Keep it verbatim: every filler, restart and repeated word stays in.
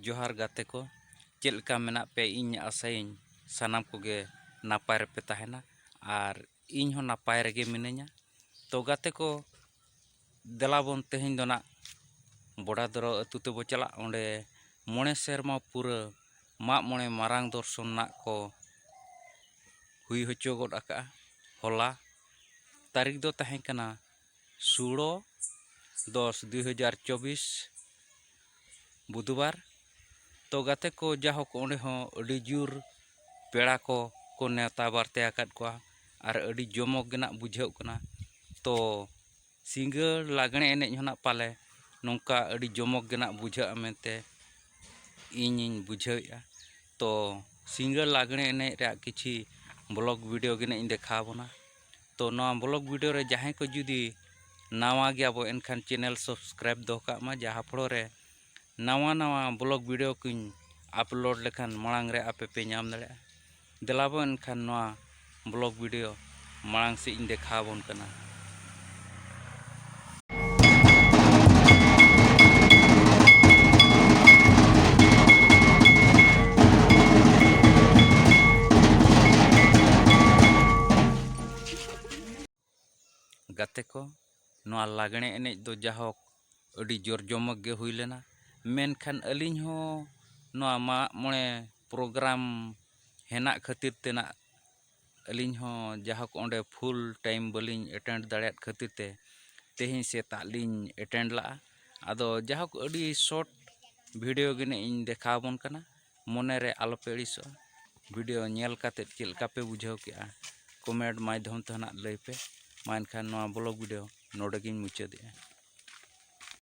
ᱡᱚᱦᱟᱨ ᱜᱟᱛᱮ ᱠᱚ, ᱪᱮᱫ ᱞᱮᱠᱟ ᱢᱮᱱᱟᱜ ᱯᱮ? ᱤᱧ ᱟᱥᱟᱭᱟᱹᱧ ᱥᱟᱱᱟᱢ ᱠᱚᱜᱮ ᱱᱟᱯᱟᱭ ᱨᱮᱯᱮ ᱛᱟᱦᱮᱱᱟ, ᱟᱨ ᱤᱧ ᱦᱚᱸ ᱱᱟᱯᱟᱭ ᱨᱮᱜᱮ ᱢᱤᱱᱟᱹᱧᱟ᱾ ᱛᱚ ᱜᱟᱛᱮ ᱠᱚ, ᱫᱮᱞᱟ ᱵᱚᱱ ᱛᱮᱦᱮᱧ ᱫᱚ ᱱᱟᱜ ᱵᱚᱰᱟᱫᱚᱨᱚ ᱟᱹᱛᱩ ᱛᱮᱵᱚ ᱪᱟᱞᱟᱜ᱾ ᱚᱸᱰᱮ ᱢᱚᱬᱮ ᱥᱮᱨᱢᱟ ᱯᱩᱨᱟᱹ ᱢᱟᱜ ᱢᱚᱬᱮ ᱢᱟᱨᱟᱝ ᱫᱚᱨᱥᱚᱱ ᱱᱟᱜ ᱠᱚ ᱦᱩᱭ ᱦᱚᱪᱚ ᱜᱚᱫ ᱟᱠᱟᱜᱼᱟ᱾ ᱦᱚᱞᱟ ᱛᱟᱹᱨᱤᱠᱷ ᱫᱚ ᱛᱟᱦᱮᱸ ᱠᱟᱱᱟ ᱥᱳᱞᱳ ᱫᱚᱥ ᱫᱩ ᱦᱟᱡᱟᱨ ᱪᱚᱵᱵᱤᱥ, ᱵᱩᱫᱷᱵᱟᱨ᱾ ᱛᱚ ᱜᱟᱛᱮ ᱠᱚ, ᱡᱟᱦᱳᱠ, ᱚᱸᱰᱮ ᱦᱚᱸ ᱟᱹᱰᱤ ᱡᱳᱨ ᱯᱮᱲᱟ ᱠᱚ ᱠᱚ ᱱᱮᱣᱛᱟ ᱵᱟᱨᱛᱮ ᱟᱠᱟᱫ ᱠᱚᱣᱟ, ᱟᱨ ᱟᱹᱰᱤ ᱡᱚᱢᱚᱠ ᱜᱮ ᱱᱟᱜ ᱵᱩᱡᱷᱟᱹᱜ ᱠᱟᱱᱟ᱾ ᱛᱚ ᱥᱤᱸᱜᱟᱹᱲ ᱞᱟᱜᱽᱬᱮ ᱮᱱᱮᱡ ᱦᱚᱸ ᱱᱟᱜ ᱯᱟᱞᱮ ᱱᱚᱝᱠᱟ ᱟᱹᱰᱤ ᱡᱚᱢᱚᱠ ᱜᱮ ᱱᱟᱜ ᱵᱩᱡᱷᱟᱹᱜᱼᱟ ᱢᱮᱱᱛᱮ ᱤᱧᱤᱧ ᱵᱩᱡᱷᱟᱹᱣᱮᱫᱼᱟ᱾ ᱛᱚ ᱥᱤᱸᱜᱟᱹᱲ ᱞᱟᱜᱽᱬᱮ ᱮᱱᱮᱡ ᱨᱮᱭᱟᱜ ᱠᱤᱪᱷᱤ ᱵᱞᱚᱜ ᱵᱷᱤᱰᱤᱭᱳ ᱜᱮ ᱱᱟᱜ ᱤᱧ ᱫᱮᱠᱷᱟᱣ ᱟᱵᱚᱱᱟ᱾ ᱛᱚ ᱱᱚᱣᱟ ᱵᱞᱚᱜ ᱵᱷᱤᱰᱤᱭᱳ ᱨᱮ ᱡᱟᱦᱟᱸᱭ ᱠᱚ ᱡᱩᱫᱤ ᱱᱟᱣᱟ ᱜᱮᱭᱟᱵᱚ, ᱮᱱᱠᱷᱟᱱ ᱪᱮᱱᱮᱞ ᱥᱟᱵᱥᱠᱨᱟᱭᱤᱵ ᱫᱚᱦᱚ ᱠᱟᱜ ᱢᱟ, ᱡᱟᱦᱟᱸ ᱯᱷᱚᱲᱚ ᱨᱮ ᱱᱟᱣᱟ ᱱᱟᱣᱟ ᱵᱞᱚᱜ ᱵᱷᱤᱰᱤᱭᱳ ᱠᱚᱧ ᱟᱯᱞᱳᱰ ᱞᱮᱠᱷᱟᱱ ᱢᱟᱲᱟᱝ ᱨᱮ ᱟᱯᱮ ᱯᱮ ᱧᱟᱢ ᱫᱟᱲᱮᱭᱟᱜᱼᱟ᱾ ᱫᱮᱞᱟ ᱵᱚ ᱮᱱᱠᱷᱟᱱ ᱱᱚᱣᱟ ᱵᱞᱚᱜ ᱵᱷᱤᱰᱤᱭᱳ ᱢᱟᱲᱟᱝ ᱥᱮᱫ ᱤᱧ ᱫᱮᱠᱷᱟᱣ ᱟᱵᱚᱱ ᱠᱟᱱᱟ᱾ ᱜᱟᱛᱮ ᱠᱚ, ᱱᱚᱣᱟ ᱞᱟᱜᱽᱬᱮ ᱮᱱᱮᱡ ᱫᱚ ᱡᱟᱦᱳᱠ ᱟᱹᱰᱤ ᱡᱳᱨ ᱡᱚᱢᱚᱠ ᱜᱮ ᱦᱩᱭ ᱞᱮᱱᱟ, ᱢᱮᱱᱠᱷᱟᱱ ᱟᱹᱞᱤᱧ ᱦᱚᱸ ᱱᱚᱣᱟ ᱢᱟᱜ ᱢᱚᱬᱮ ᱯᱨᱳᱜᱨᱟᱢ ᱦᱮᱱᱟᱜ ᱠᱷᱟᱹᱛᱤᱨ ᱛᱮ ᱱᱟᱜ ᱟᱹᱞᱤᱧ ᱦᱚᱸ ᱡᱟᱦᱳᱠ ᱚᱸᱰᱮ ᱯᱷᱩᱞ ᱴᱟᱭᱤᱢ ᱵᱟᱹᱞᱤᱧ ᱮᱴᱮᱱᱰ ᱫᱟᱲᱮᱭᱟᱫ ᱠᱷᱟᱹᱛᱤᱨ ᱛᱮ ᱛᱮᱦᱮᱧ ᱥᱮᱛᱟᱜ ᱞᱤᱧ ᱮᱴᱮᱱᱰ ᱞᱟᱜᱼᱟ᱾ ᱟᱫᱚ ᱡᱟᱦᱳᱠ ᱟᱹᱰᱤ ᱥᱚᱨᱴ ᱵᱷᱤᱰᱤᱭᱳ ᱜᱮ ᱱᱟᱜ ᱤᱧ ᱫᱮᱠᱷᱟᱣ ᱟᱵᱚᱱ ᱠᱟᱱᱟ, ᱢᱚᱱᱮ ᱨᱮ ᱟᱞᱚᱯᱮ ᱟᱹᱲᱤᱥᱚᱜᱼᱟ᱾ ᱵᱷᱤᱰᱤᱭᱳ ᱧᱮᱞ ᱠᱟᱛᱮᱫ ᱪᱮᱫ ᱞᱮᱠᱟ ᱯᱮ ᱵᱩᱡᱷᱟᱹᱣ ᱠᱮᱜᱼᱟ, ᱠᱚᱢᱮᱱᱴ ᱢᱟᱫᱽᱫᱷᱚᱢ ᱛᱮ ᱱᱟᱜ ᱞᱟᱹᱭ ᱯᱮ᱾ ᱢᱟ ᱮᱱᱠᱷᱟᱱ ᱱᱚᱣᱟ ᱵᱞᱚᱜ ᱵᱷᱤᱰᱤᱭᱳ ᱱᱚᱰᱮ ᱜᱤᱧ ᱢᱩᱪᱟᱹᱫᱮᱜᱼᱟ᱾